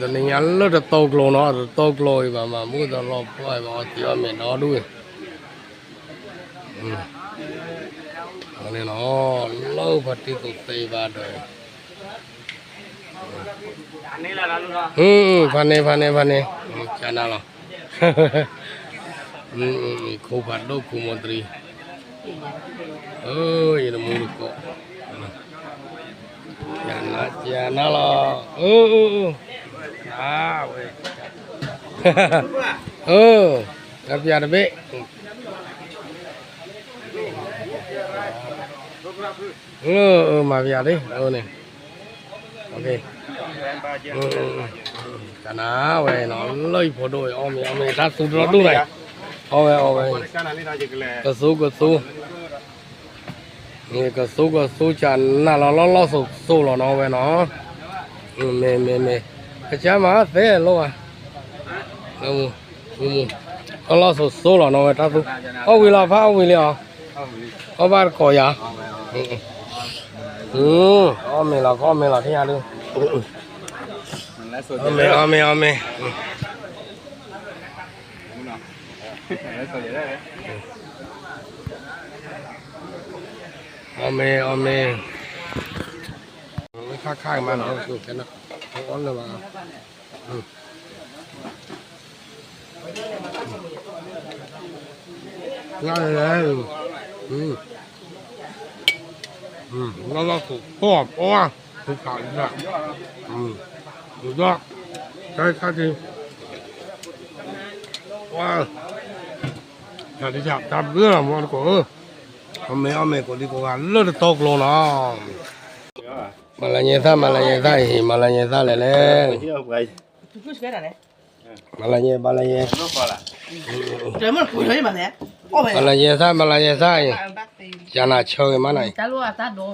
နံၤညါလၢတတီကျိၤနီၤ, တတီကျိၤအံၤဘၣ်မၤဘူၣ်တလီၤပှီၢ်အံၤဘၣ် အီသံးအီၣ်မ့ၤဒီဒူၣ်အံၤ, န့ၣ်နီၤ, လၢဖါတံၢ်သိးသ့ဘၣ်ဒီး ဖါန့ၣ် ဖါန့ၣ် ဖါန့ၣ်, ကနၤလီၤ, ခိၣ်ဖးဒိၣ်ခိၣ်မီတရံး, ယတမူတကိး, ကနၤလီၤ, အဝဲ, ကပျးတဘ့ၣ် မၤပယၤဒ်န့ၣ်, ကနၤဝဲနီၤ လၢယဖိဒိၣ်အံၤ အီၣ်မ့ၤအီၣ်မ့ၤ တၢ်သူတရီဒူၣ်န့ၣ်, အီၣ်ဝဲအီၣ်ဝဲ, ကသူကသူ, ကသူကသူ ကနၤလီၤလီၤလီၤစိၤစိၤလီၤနီၤဝဲနီၤ, မ့ၢ်မ့ၢ်မ့ၢ်, ကစၢ်မၤသဲလိာ်ဘၣ်, လီၤလီၤစိၤစိၤလီၤနီၤဝဲတၢ်သူ, အီၣ်ဝံၤလီၤဖးအီၣ်ဝံၤလံအီၤ, အီၣ်ဘၣ်တကိးယၤ, အီၣ်မ့ၤလီၤ ကအီၣ်မ့ၤလီၤ ထံၣ်ညါဒု, အီၣ်မ့ၤ အီၣ်မ့ၤ အီၣ်မ့ၤ, အီၣ်မ့ၤ အီၣ်မ့ၤ, ခါခါမးနီၤ အီၣ်လၢၤဘၣ်, ငါလဲၣ်, လီၤလီၤစိၤစိၤ ပှၤ, ဒီး, တၢ်ခါတံၢ်, တၢ်တၢ်တၢ်ဘျၢလီၤမီတကိးဧၢ, အီၣ်မ့ၤအီၣ်မ့ၤကိးဒံကိးဂၤလၢတတီကျိၤနီၤ, မၤလၤညါသၣ် မၤလၤညါသၣ်အံၤ မၤလၤညါသၣ်လဲၣ်လဲၣ်, မၤလၤညါ မၤလၤညါ, မၤလၤညါသၣ် မၤလၤညါသၣ်အံၤ, ကနၤဆၢဂ့ၤမးနၤအံၤ,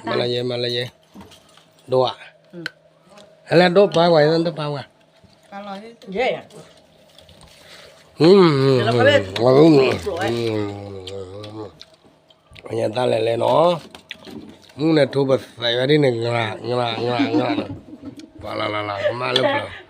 မၤလၤညါ မၤလၤညါ, ဒိၣ်ဧါ, ဟဲလဲၣ် ဒိၣ်ပာ်ဝဲ ဒိၣ်ပာ်ဝဲ, မၤလၤညါသၣ်လဲၣ်လဲၣ်နီၤ, မုၢ်န့ၣ်ထိပသဲးဝဲဒ်န့ၣ် ငရၣ် ငရၣ် ငရၣ် ငရၣ်န့ၣ်, ပှၤလၢ်လၢ်လၢ် ကမၣ်လၢပျၢၤ